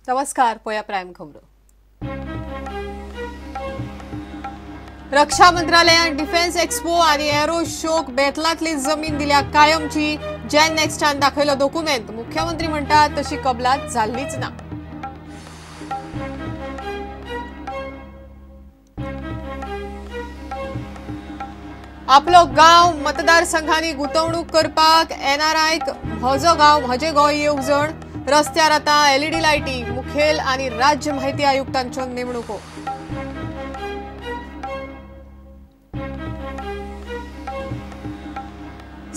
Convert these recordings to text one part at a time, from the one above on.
नमस्कार, पळया प्रायम खबरो. रक्षा मंत्रालयान डिफेन्स एक्स्पो आणि एरो शोक बेतलातली जमीन दिल्या कायमची. जॅन नेक्स्टान दाखयलो डॉक्युमेंट. मुख्यमंत्री म्हणटात तशी कबलात जाल्लीच ना. आपलो गांव मतदारसंघांनी गुंतवणूक करपाक एनआरआयक म्हजो गांव म्हजे गोंय येवजण. रस्त्यार आतां एलईडी लायटी. मुखेल आनी राज्य माहिती आयुक्तांच्यो नेमणुको.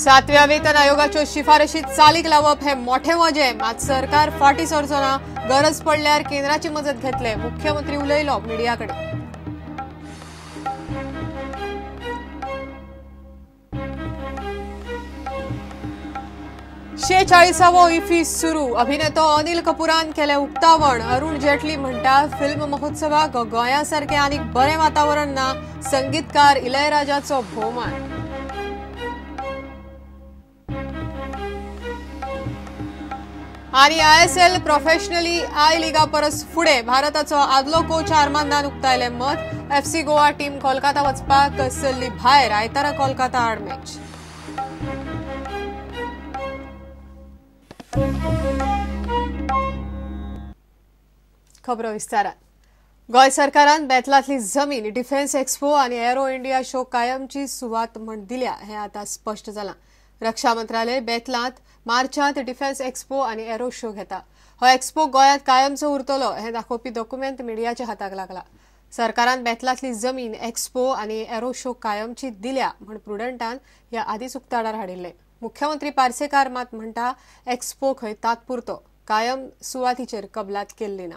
सातव्या वेतन आयोगाच्यो शिफारशी चालीक लावप हे मोठे वजें. मात सरकार फाटीं सरचो ना. गरज पडल्यार केंद्राची मजत घेतले. मुख्यमंत्री उलयलो मिडिया कडेन. 46वो इफी सुरू. अभिनेतो अनिल कपूरान केलें उक्तावण. अरुण जेटली म्हणटा फिल्म महोत्सवाक गोंया सारकें आनीक बरें वातावरण ना. संगीतकार इलयराजाचो भोवमान. आनी आयएसएल प्रोफेशनली I लिगा परस फुडें. भारताचो आदलो कोच आर्मांदान उक्तायलें मत. एफसी गोवा टीम कोलकाता वचपाक सरली भायर. आयतारा कोलकाता आड मॅच. खबरो विस्तारान. गोंय सरकारान बेतलांतली जमीन डिफेन्स एक्स्पो आनी एरो इंडिया शो कायमची सुवात म्हण दिल्या हें आतां स्पश्ट जालां. रक्षा मंत्रालय बेतलांत मार्चांत डिफेन्स एक्स्पो आनी एरो शो घेता. हो एक्स्पो गोंयांत कायमचो उरतलो हें दाखोवपी डॉक्युमेंट मिडियाच्या हाताक लागला. सरकारान बेतलांतली जमीन एक्स्पो आनी एरो शो कायमची दिल्या म्हण प्रुडंटान ह्या आदींच उक्ताडार हाडिल्लें. मुख्यमंत्री पार्सेकार मात म्हणटा एक्स्पो खंय तात्पुरतो, कायम सुवातीचेर कबलात केल्ली ना.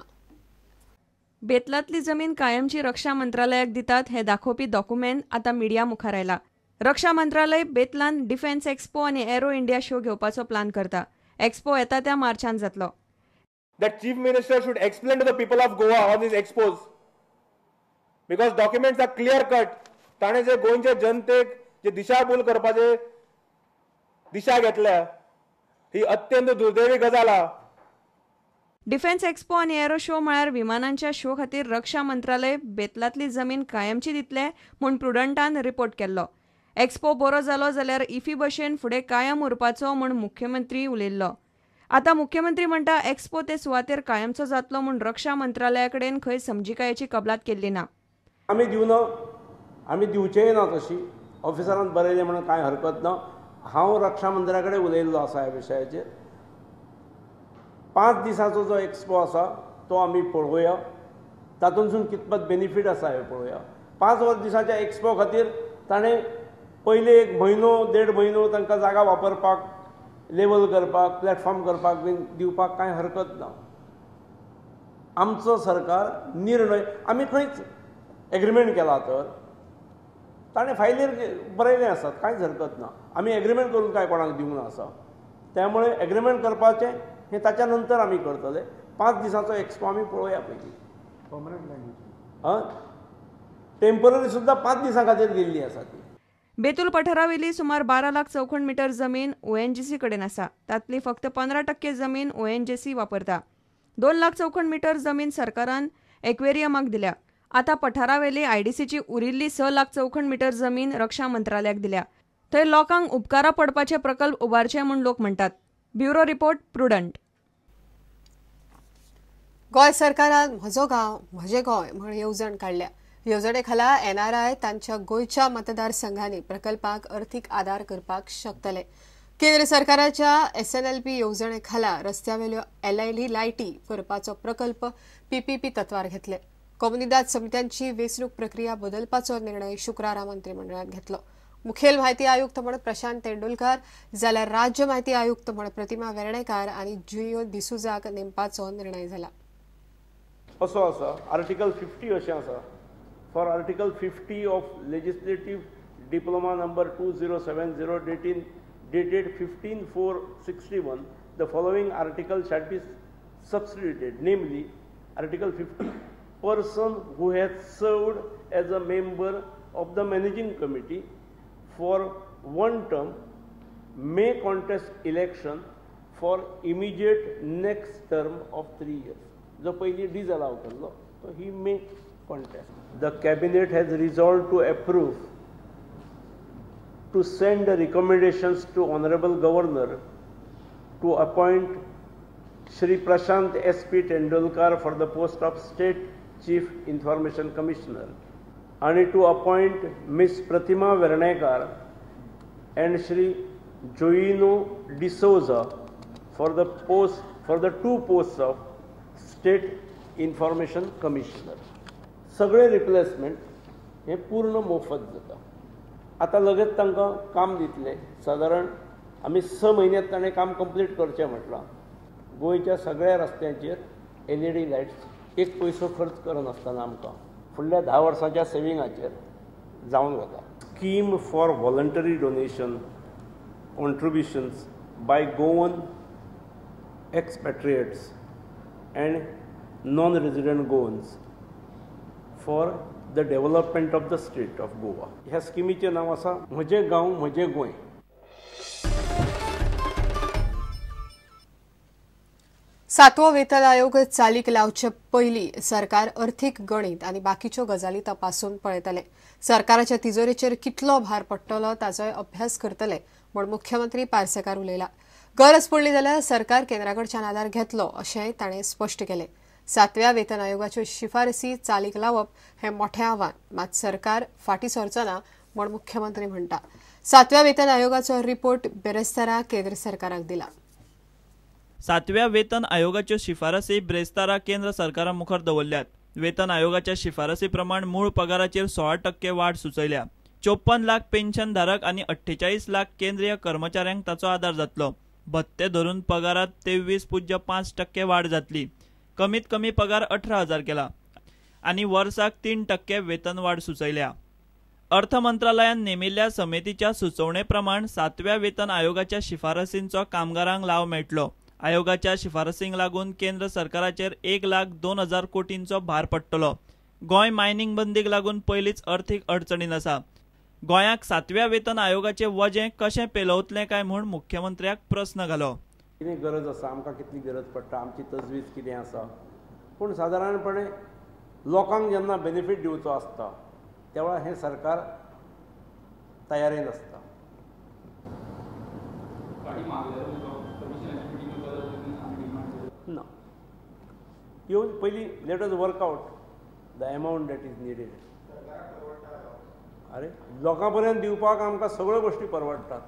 बेतलांतली जमीन कायमची रक्षा मंत्रालयाक दितात हे दाखोवपी डॉक्युमेंट आतां मिडिया मुखार आयला. रक्षा मंत्रालय बेतलान डिफेन्स एक्स्पो आनी एरो इंडिया शो घेवपाचो प्लान करता. एक्स्पो येता त्या मार्चान जातलो. That chief minister should explain to the people of Goa on these expos because documents are clear cut. ताणें जे गोंयचे जनतेक जे दिशाभूल करपाचे दिशा घेतल्या ही अत्यंत दुर्दैवी गजाल आहा. डिफेन्स एक्स्पो आनी एरो शो म्हळ्यार विमानांच्या शो खातीर रक्षा मंत्रालय बेतलांतली जमीन कायमची दितले म्हूण प्रुडंटान रिपोर्ट केल्लो. एक्स्पो बरो जालो जाल्यार इफी भशेन फुडें कायम उरपाचो म्हूण मुख्यमंत्री उलयल्लो. आतां मुख्यमंत्री म्हणटा एक्स्पो ते सुवातेर कायमचो जातलो म्हूण रक्षा मंत्रालया कडेन खंय समजिकायेची कबलात केल्ली ना. आमी दिवना, आमी दिवचेय ना. तशी ऑफिसरान बरयलें म्हणून कांय हरकत ना. हांव रक्षा मंत्र्या कडेन उलयल्लो आसा ह्या विशयाचेर. 5 दिसाचो जो एक्स्पो आसा तो आमी पळोवया. तातूंतसून कितपत बेनिफीट आसा हें पळोवया. 5 दिसाच्या एक्स्पो खातीर ताणें पयले 1 म्हयनो 1.5 म्हयनो तांकां जागा वापरपाक, लेवल करपाक, प्लॅटफॉर्म करपाक बीन दिवपाक कांय हरकत ना. आमचो सरकार निर्णय आमी खंयच एग्रीमेंट केला तर ताणें फायलीर बरयलें आसात, कांयच हरकत ना. आमी एग्रीमेंट करून कांय कोणाक दिवंक ना आसा. त्यामुळे एग्रीमेंट करपाचें हें ताच्या नंतर आमी करतले. 5 दिसांचो एक्स्पो आमी पळोवया पयलीं. पर्मनंट टेंपररी सुद्दां 5 दिसां खातीर दिल्ली आसा ती. बेतूल पठारावेली सुमार 12 लाख चौखण मीटर जमीन ओएनजीसी कडेन आसा. तांतली फक्त 15% जमीन ओएनजीसी वापरता. 2 लाख चौखण मीटर जमीन सरकारान एक्वेरियमाक दिल्या. आतां पठारावेली आयडीसीची उरिल्ली 6 लाख चौखण मीटर जमीन रक्षा मंत्रालयाक दिल्या. थंय लोकांक उपकारा पडपाचे प्रकल्प उबारचे म्हूण लोक म्हणटात. Bureau report, Prudent. Goa सरकारान म्हजो गांव म्हजें गोंय म्हण येवजण काडल्या. येवजणे खाला एनआरआय तांच्या गोंयच्या मतदारसंघांनी प्रकल्पाक अर्थीक आदार करपाक शकतले. केंद्र सरकाराच्या एसएनएलपी येवजणे खाला रस्त्यावेल्यो एलईडी लायटी करपाचो प्रकल्प पीपीपी तत्वार घेतले. कोमुनिदाद समित्यांची वेंचणूक प्रक्रिया बदलपाचो निर्णय शुक्रारा मंत्रिमंडळान घेतलो. मुखेल माहिती आयुक्त म्हण प्रशांत तेंडुलकार जाल्यार राज्य माहिती आयुक्त म्हण प्रतिमा वेर्णेकार आनी जुयो डिसुजाक नेमपाचो निर्णय जाला. असो आसा आर्टिकल 50 अशें आसा. For Article 50 of Legislative Diploma number 2070 dated 15/4/61, the following article shall be substituted, namely Article 50, person who has served as a member of the managing committee for 1 term may contest election for immediate next term of 3 years. जो पयलीं डिजलाव केल्लो तो he may contest. The cabinet has resolved to approve to send recommendations to honourable governor to appoint Shri Prashant S P Tendulkar for the post of state chief information commissioner आनी to appoint Miss Pratima Vernekar and Shri Joino D'Souza for the post for the two post of state information commissioner. सगळे replacement हे पूर्ण मोफत जाता. आतां लगेच तांकां काम दितले. सादारण आमी 6 म्हयन्यांत ताणें काम कंप्लीट करचें म्हटलां. गोंयच्या सगळ्या रस्त्यांचेर एलईडी लायट्स एक पयसो खर्च करनासतना आमकां फुडल्या 10 वर्सांच्या सेविंगाचेर जावन वता. Scheme for voluntary donation contributions by Goan expatriates and non resident Goans for the development of the state of Goa. ह्या स्किमीचें नांव आसा म्हजें गांव म्हजें गोंय. सातवो वेतन आयोग चालीक लावचे पयलीं सरकार अर्थीक गणीत आनी बाकीच्यो गजाली तपासून पळयतले. सरकाराच्या तिजोरेचेर कितलो भार पडटलो ताचोय अभ्यास करतले म्हूण मुख्यमंत्री पार्सेकार उलयला. गरज पडली जाल्यार सरकार केंद्रा कडच्यान आदार घेतलो अशेंय ताणें स्पश्ट केलें. सातव्या वेतन आयोगाच्यो शिफारसी चालीक लावप हें मोठें आव्हान, मात सरकार फाटीं सरचो ना म्हूण मुख्यमंत्री म्हणटा. सातव्या वेतन आयोगाचो रिपोर्ट बेरेस्तारा केंद्र सरकाराक दिला. सातव्या वेतन आयोगाच्यो शिफारसी ब्रेस्तारा केंद्र सरकारा मुखार दवरल्यात. वेतन आयोगाच्या शिफारसी प्रमाण मूळ पगाराचेर 16% वाड सुचयल्या. 54 लाख पेन्शन धारक आनी 48 लाख केंद्रीय कर्मचाऱ्यांक ताचो आदार जातलो. भत्ते धरून पगारात 23.5% वाड जातली. कमीत कमी पगार 18,000 केला आनी वर्साक 3% वेतन वाड सुचयल्या. अर्थ मंत्रालयान नेमिल्ल्या समितीच्या सुचोवणे प्रमाण सातव्या वेतन आयोगाच्या शिफारसींचो कामगारांक लाव मेळटलो. आयोगाच्या शिफारसींक लागून केंद्र सरकाराचेर 1,02,000 कोटींचो भार पडटलो. गोंय मायनिंग बंदीक लागून पयलींच अर्थीक अडचणीन आसा. गोंयाक सातव्या वेतन आयोगाचें वजें कशें पेलवतलें काय म्हूण मुख्यमंत्र्याक प्रस्न घालो. कितें गरज आसा, आमकां कितली गरज पडटा, आमची तजवीज कितें आसा. पूण सादारणपणे लोकांक जेन्ना बेनिफीट दिवचो आसता त्या वेळार हें सरकार तयारेन आसता. ना, येवन पयलीं let us work out the amount that is needed. अरे लोकां पर्यंत दिवपाक आमकां सगळ्यो गोश्टी परवडटात.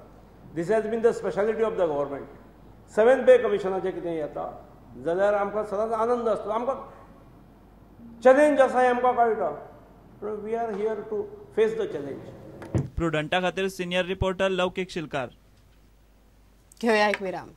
This has been the speciality of the government. 7 pay कमिशनाचें कितें येता जाल्यार आमकां सदांच आनंद आसता. आमकां चॅलेंज आसा हें आमकां कळटा, पूण we are here to face the challenge. प्रुडंटा खातीर सिनियर रिपोर्टर लौकीक शिलकार. घेवया एक विराम.